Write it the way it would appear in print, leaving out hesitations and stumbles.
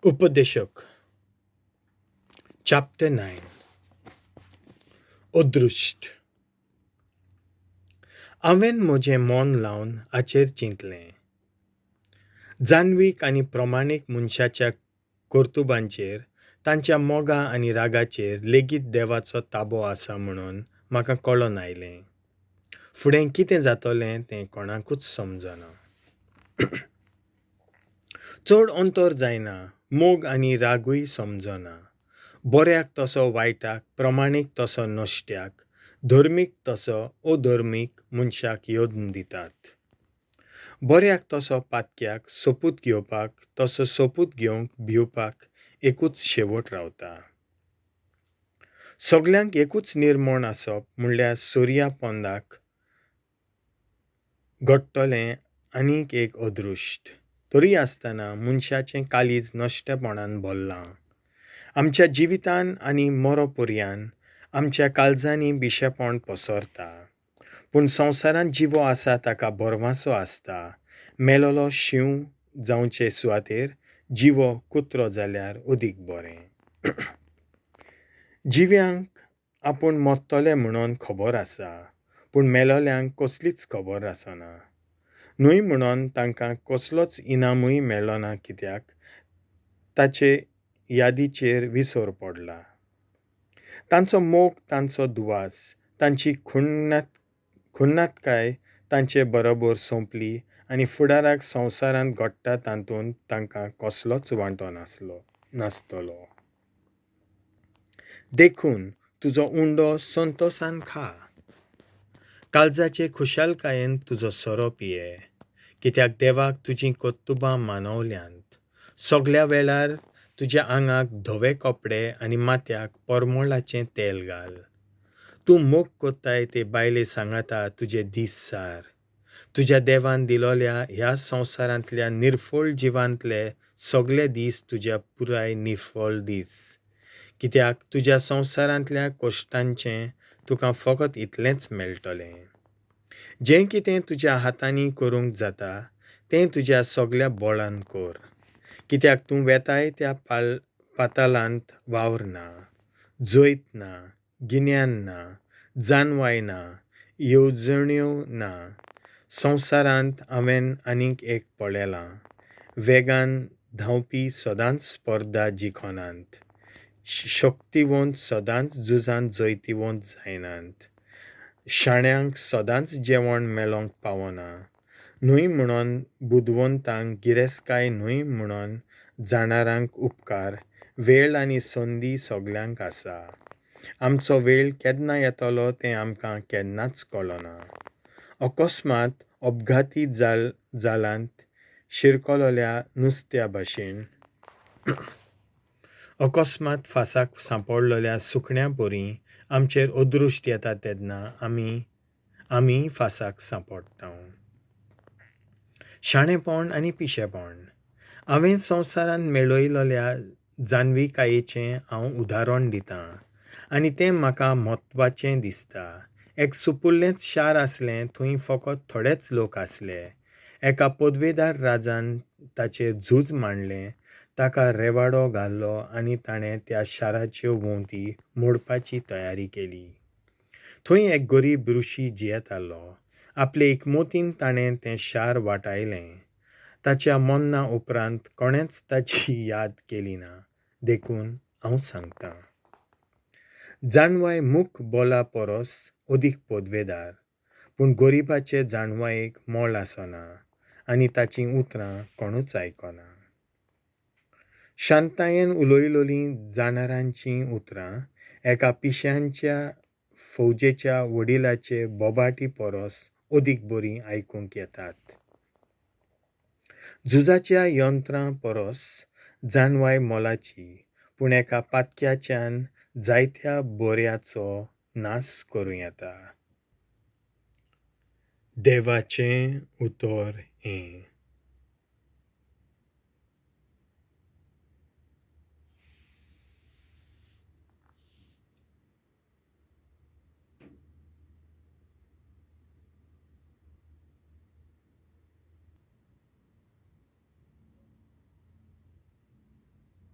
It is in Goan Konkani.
उपदेशक चॅप्टर 9. अदृश्ट. हांवें म्हजें मन लावन हाचेर चिंतलें. जाणवीक आनी प्रमाणीक मनशाच्या कर्तुबांचेर, तांच्या मोगा आनी रागाचेर लेगीत देवाचो ताबो आसा म्हणून म्हाका कळोन आयलें. फुडें कितें जातलें तें कोणाकूच समजना. चड अंतर जायना, मोग आनी रागूय समजना. बऱ्याक तसो वायटाक, प्रमाणीक तसो नश्ट्याक, धर्मीक तसो अधर्मीक मनशाक यत्न दितात. बऱ्याक तसो पातक्याक सोपूत घेवपाक तसो सोपूत घेवंक भिवपाक एकूच शेवट रावता. सगल्यांक एकूच निर्मण आसप म्हणल्यार सुर्या पोंदाक घडटलें आनीक एक अदृश्ट. तरी आसतना मनशाचें काळीज नश्टेपणान भरलां. आमच्या जिवितान आनी मरोपर्यान आमच्या काळजांनी बिशेपण पसरता. पूण संवसारांत जिवो आसा ताका भरवासो आसता. मेलोलो शींव जावचे सुवातेर जिवो कुत्रो जाल्यार अदीक बरें. जिव्यांक आपूण मरतले म्हणून खबर आसा, पूण मेलोल्यांक कसलीच खबर आसना. न्हय म्हणून तांकां कसलोच इनामूय मेळना कित्याक ताचे यादीचेर विसर पडला. तांचो मोग, तांचो दुवास, तांची खुन्नातकाय तांचे बरोबर सोंपली आनी फुडाराक संवसारांत घडटा तातूंत तांकां कसलोच वांटो नासतलो. देखून तुजो उंडो संतोसान खा, काळजाचे खुशालकायेन तुजो सोरो पिये, कित्याक देवाक तुजीं कर्तुबां मानवल्यांत. सगल्या वेळार तुज्या आंगाक धवे कपडे आनी माथ्याक परमळाचें तेल घाल. तूं मोग करताय ते बायले सांगाता तुजे दीस सार. तुज्या देवान दिलोल्या ह्या संवसारांतल्या निर्फळ जिवांतले सगले दीस तुज्या पुराय निर्फळ दीस, कित्याक तुज्या संवसारांतल्या कश्टांचें तुका फकत इतलेंच मेळटलें. जें कितें तुज्या हातांनी करूंक जाता तें तुज्या सगल्या बळान कर, कित्याक तूं वेताय त्या पातालांत वावर ना, जैत ना, गिन्यान ना, जाणवाय ना, येवजण्यो ना. संवसारांत हांवें आनीक एक पळयलां, वेगान धांवपी सदांच स्पर्धा जिखनात, शक्तिवंत सदांच झुजांत जैतिवंत जायनात, शाण्यांक सदांच जेवण मेळोंक पावना, न्हय म्हणून बुदवंतांक गिरेस्तकाय, न्हय म्हणून जाणारांक उपकार. वेळ आनी संदी सगल्यांक आसा. आमचो वेळ केन्ना येतलो तें आमकां केन्नाच कळना. अकस्मात अपघाती जालांत शिरकलोल्या नुस्त्या भाशेन, अकस्मात फासाक सांपडलेल्या सुकण्या परी आमचेर अदृश्ट येता तेन्ना आमी फासाक सांपडटा. शाणेपण आनी पिशेपण. हांवें संवसारांत मेळयलेल्या जाणविकायेचें हांव उदाहरण दितां आनी तें म्हाका म्हत्वाचें दिसता. एक सुपुल्लेंच शार आसलें, थंय फकत थोडेच लोक आसले. एका पदवेदार राजान ताचेर झूज मांडलें, ताका रेवाडो घालो आनी ताणें त्या शाराच्यो वण्टी मोडपाची तयारी केली. थंय एक गरीब ऋषी जियेतालो. आपले एकमतीन ताणें तें शार वाटायलें. ताच्या मरणा उपरांत कोणेंच ताची याद केली ना. देखून हांव सांगतां, जाणवाय मूक बोला परस अदीक पदवेदार, पूण गरिबाचे जाणवायेक मोल आसना आनी ताचीं उतरां कोणूच आयकना. शांतायेन उलयलोलीं जाणारांचीं उतरां एका पिश्यांच्या फौजेच्या वडिलाचे बोबाटी परस अदीक बरीं आयकूंक येतात. झुजाच्या यंत्रां परस जाणवाय मोलाची, पूण एका पातक्याच्यान जायत्या बऱ्याचो नाश करूं येता. देवाचें उतर हें.